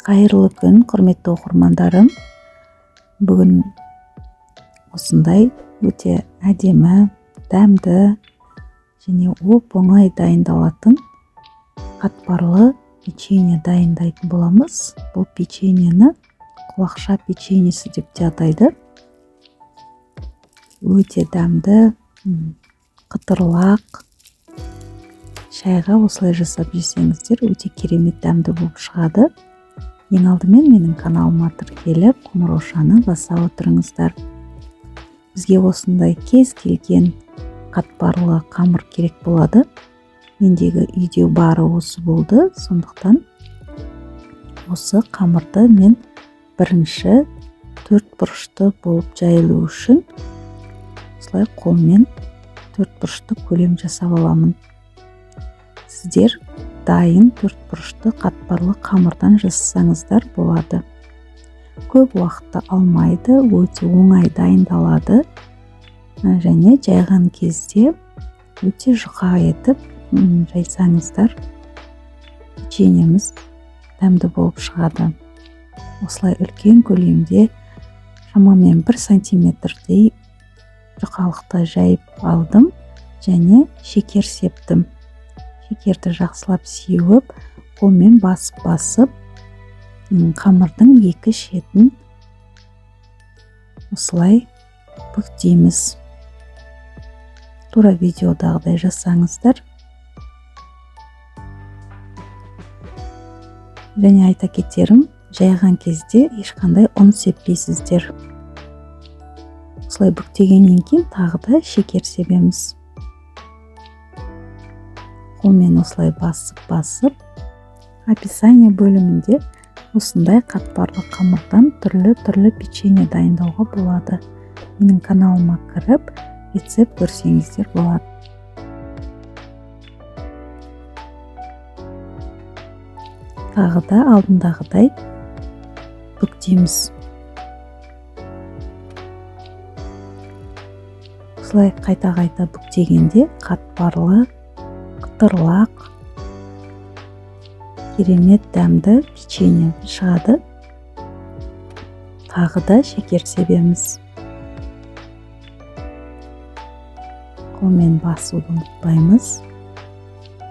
Қайырлы күн, құрметті оқырмандарым. Бүгін осындай өте әдемі, дәмді және оп-оңай дайындалатын қатпарлы печенье дайындайтын боламыз. Бұл печеньені құлақша печеньесі деп те атайды. Өте дәмді, қытырлақ. Шайға осылай жасап жесеңіздер, өте керемет дәмді болып шығады. Ең алдымен менің каналыма тіркеліп, қоңыраушаны баса отырыңыздар. Бізге осындай кез келген қатпарлы қамыр керек болады. Мендегі үйде бары осы болды, сондықтан осы қамырды мен бірінші төрт бұрышты болып жайылу үшін осылай қолмен төрт бұрышты көлем жасап аламын. Сіздер дайын төрт бұрышты қатпарлы қамырдан жасасаңыздар болады. Көп уақытты алмайды, өте оңай дайындалады және жайған кезде өте жұқа етіп жайсаңыздар печеньеміз дәмді болып шығады. Осылай үлкен көлемде шамамен 1 сантиметрдей жұқалықта жайып алдым және шекер септім. Шекерді жақсылап сеуіп, қолмен басып-басып, қамырдың екі шетін осылай бүктейміз. Тура видеодағыдай жасаңыздар. Және айта кетерім, жайған кезде ешқандай ұн сеппейсіздер. Осылай бүктегеннен кейін тағы да шекер себеміз. Қолмен осылай басып-басып, описание бөлімінде осындай қатпарлы қамырдан түрлі-түрлі печенье дайындауға болады. Менің каналыма кіріп, рецепт көрсеңіздер болады. Тағы да алдындағыдай бүктейміз. Осылай қайта-қайта бүктегенде қатпарлы, қытырлақ, керемет дәмді печенье шығады. Тағы да шекер себеміз. Қолмен басуды ұмытпаймыз.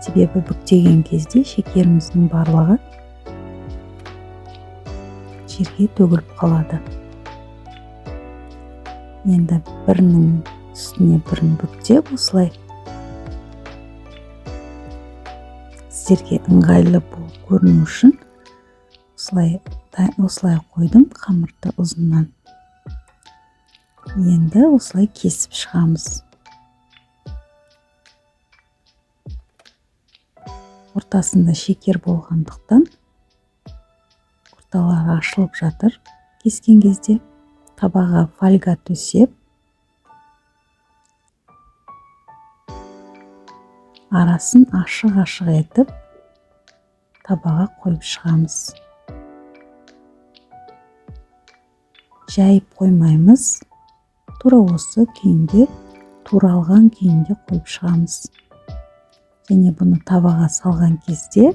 Себебі бүктеген кезде шекеріміздің барлығы жерге төгіліп қалады. Енді бірінің үстіне бірін бүктеп осылай сіздерге ыңғайлы болып көріну үшін осылай қойдым қамырды ұзыннан. Енді осылай кесіп шығамыз. Ортасында шекер болғандықтан орталары ашылып жатыр. Кескен кезде табаға фольга төсеп, арасын ашық-ашық етіп табаға қойып шығамыз. Жайып қоймаймыз. Тура осы күйінде, туралған күйінде қойып шығамыз. Және бұны табаға салған кезде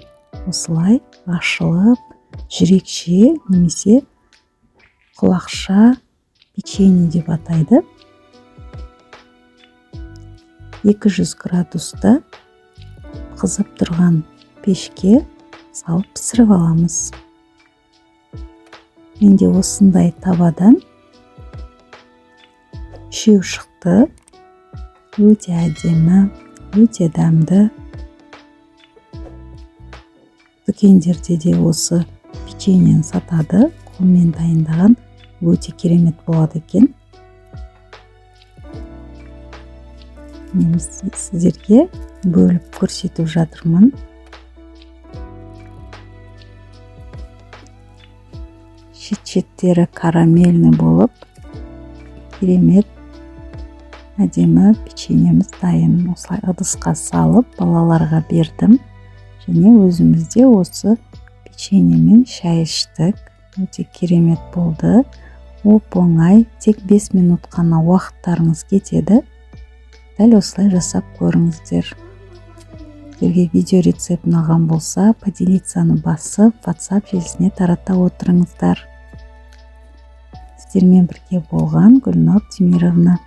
осылай ашылып, жүрекше немесе құлақша печенье деп атайды. 200 градуста қызып тұрған пешке салып пісіріп аламыз. Менде осындай табадан үшеу шықты. Өте әдемі, өте дәмді. Дүкендерде де осы печеньені сатады. Қолмен дайындаған өте керемет болады екен. Мен сіздерге бөліп көрсетіп жатырмын. Шет-шеттері карамельный болып, керемет әдемі печеньеміз дайын. Осылай ыдысқа салып балаларға бердім. Және өзіміз де осы печеньемен шай іштік. Өте керемет болды. Оп-оңай, тек 5 минут қана уақыттарыңыз кетеді. Дәл осылай жасап көріңіздер. Сіздерге видео рецепт ұнаған болса, поделиться ны басып, WhatsApp желісіне тарата отырыңыздар. Сіздермен бірге болған Гүлнұр Темировна.